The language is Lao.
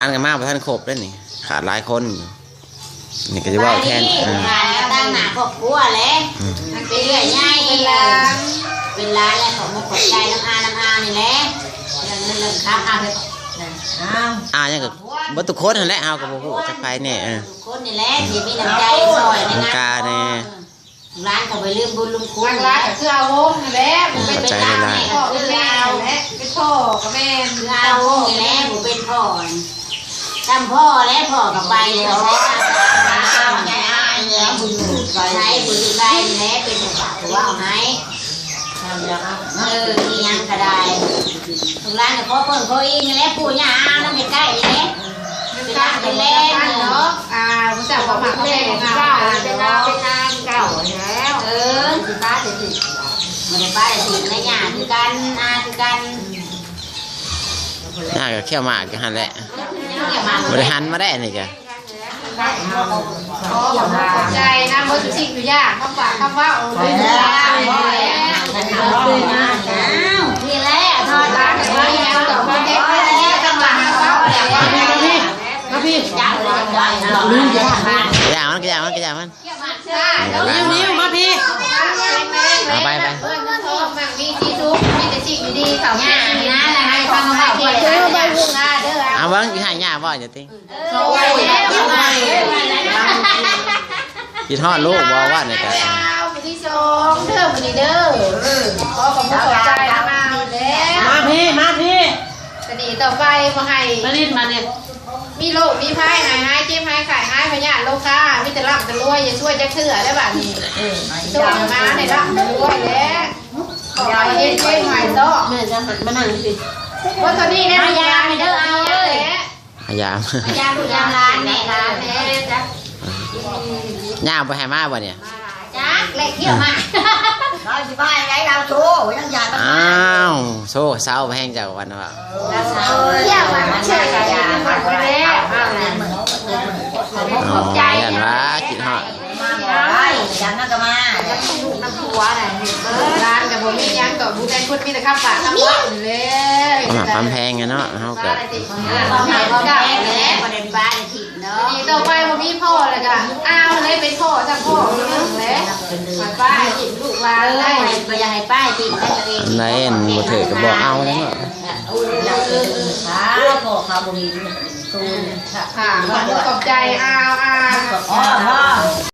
ອັນກໍມາບໍ່ທັນຄົບເດ້ນີ້ ຂາດຫຼາຍຄົນຢູ່. ນີ້ກໍຈະເວົ້າແທນ ສະບາຍດີ ອ່າ ລູກຫຼານກໍຕັ້ງໜ້າຄອບຄົວແຫຼະ ອືມ ມັນເປັນເອື້ອຍໃຫຍ່ ເປັນຫຼານ ເປັນຫຼານແລ້ວ ຂອບອົກຂອບໃຈນຳອາ ນຳອານີ້ແຫຼະ ເລື່ອງເງິນເລື່ອງຄຳ ອາ ເອີ ອາຫຍັງກໍເບິດທຸກຄົນຫັ້ນແຫຼະ ເຮົາກໍບໍ່ຮູ້ຈັກໃຜແນ່ ເອີ ທຸກຄົນນີ້ແຫຼະ ທີ່ມີນ້ຳໃຈຊ່ອຍໃນງານ ກາແນ່ ເອີ ຫຼານກໍບໍ່ລືມບຸນລືມຄຸນ ຫຼັກໆກໍຄືອາວົງນີ້ແຫຼະ ເປັນພໍ່ກໍແມ່ນ ເປັນພໍ່ກໍແມ່ນ ຄືອາວົງນີ້ແຫຼະ ບໍ່ເປັນພໍ່ ຊ່ຳພໍ່ແຫຼະ ພໍ່ກໍໄປແລ້ວ ໃຊ້ຜູ້ຢູ່ໄກນີ້ແຫຼະ ເປັນຜູ້ເວົ້າໃຫ້ ເອີ ອີຫຍັງກໍໄດ້ ລູກຫຼານກໍຂໍເພິ່ງຂໍອີງນີ້ແຫຼະ ປູ່ຍ່າອານຳໃກ້ໆນີ້ແຫຼະ ເປັນຫຼັກເປັນແຫຼ່ງເນາະ ອ່າ ບໍ່ຊັກບໍ່ໝາກກໍແພງເນາະ ເປັນນາເປັນນາຄືເກົ່າຫັ້ນແຫຼ້ວ ເອີ ຊິປ້າແຕ່ທີ່ ບໍ່ໄດ້ປ້າແຕ່ທີ່ ແລະ ຍ່າຄືກັນ ອາຄືກັນ ຍ່າກໍຂຽວໝາກຢູ່ຫັ້ນແຫຼະ ຂຽວໝາກ ບໍ່ໄດ້ຫັນມາໄດ້ນີ້ກະ ຂອບໃຈນຳເບິດທຸກສິ່ງທຸກຢ່າງ ຄຳປາກຄຳເວົ້າ ເອີ ນີ້ແຫຼະ ທອດລານກັນໄວ້ແລ້ວ ມາພີ້ ມາພີ້ ຢ່າມັນ ກະຢ່າມັນ ກະຢ່າມັນ ນິ້ວໆ ມາພີ້ ເອົາໄປ ໄປ ເອີ ມັນທອງມັນມີທີ່ສຸກ ມີແຕ່ສິ່ງດີໆ ເຂົ້າມາ ເອົາເບິ່ງຊິໃຫ້ຍ່າບໍ່ ຢ່າຕິ ຄິດຮອດລູກບໍ່ ວ່ານີ້ກະ ຜູ້ທີສອງເດີ ມື້ນີ້ເດີ ເອີ ຂໍຂອບຄຸນຂອບໃຈນຳມາແລ້ວ ມາພີ້ ມາພີ້ ຕອນນີ້ຕໍ່ໄປບໍ່ໃຫ້ ມາຫຼິ້ນມານີ້ ມີໂລກມີໄພ ຫາຍ ຫາຍເຈັບຫາຍໄຂ້ ຫາຍພະຍາດໂລຄາ ມີແຕ່ລ່ຳແຕ່ລວຍ ຢ່າຊວຍຈັກເທື່ອເດີບາດນີ້ ເອີ ໂຊກມາໃຫ້ລ່ຳໃຫ້ລວຍແຫຼະ ຂໍໃຫ້ເຮັດເພງໃໝ່ເນາະ ແມ່ຈະມານັ່ງຊິ ບໍ່ເທົ່ານີ້ແຫຼະ ມາຢາມເດີ ເອົາເອີຍ ພະຍາມ ພະຍາມລູກຍາມຫຼານ ແມ່ຫຼານແມ່ ຍ່າບໍ່ໃຫ້ມາບໍ່ນີ້ ຈັກແຫຼະ ຂຽວມາ ລາວຊິມາໃດ ລາວໂທ ຍັງຢາກກັນ ອ້າວ ໂທເຊົາແຮງເຈົ້າວັນວ່າ ເອີ ຂຽວມາເຊີຍ ຂອບໃຈ ຢ້ານວ່າຄິດຮອດ ມາບໍ່ໄດ້ ຢ້ານນັ້ນກໍມາ ລູກນຳຜົວນະ ຫຼານກໍບໍ່ມີຫຍັງ ກໍບໍ່ໄດ້ພຸດ ມີແຕ່ຄຳປາກຄຳເວົ້ານີ້ແຫຼະ ຄຳຮັກຄຳແພງເນາະ ເຮົາກໍ ຄວາມຮັກຄວາມແພງນີ້ແຫຼະ ບໍ່ໄດ້ປ້າໄດ້ຖິ້ມ ເນາະ ນີ້ຕໍ່ໄປບໍ່ມີພໍ່ແລ້ວກະ ອ້າວ ເລີຍເປັນພໍ່ຊ້ຳພໍ່ຄົນໜຶ່ງແຫຼະ ໄປປ້າໃຫ້ຖິ້ມລູກຫຼານໄດ້ ບໍ່ຢາກໃຫ້ປ້າໃຫ້ຖິ້ມໄດ້ຕົວເອງ ໄດ້ອັນບໍ່ຖືກກໍບໍ່ເອົາແລ້ວເນາະ ເອີ ເອີ ເອີ ພໍ່ເຂົາບໍ່ມີ ຂອບໃຈ ອ້າວ ອ້າວ ພໍ່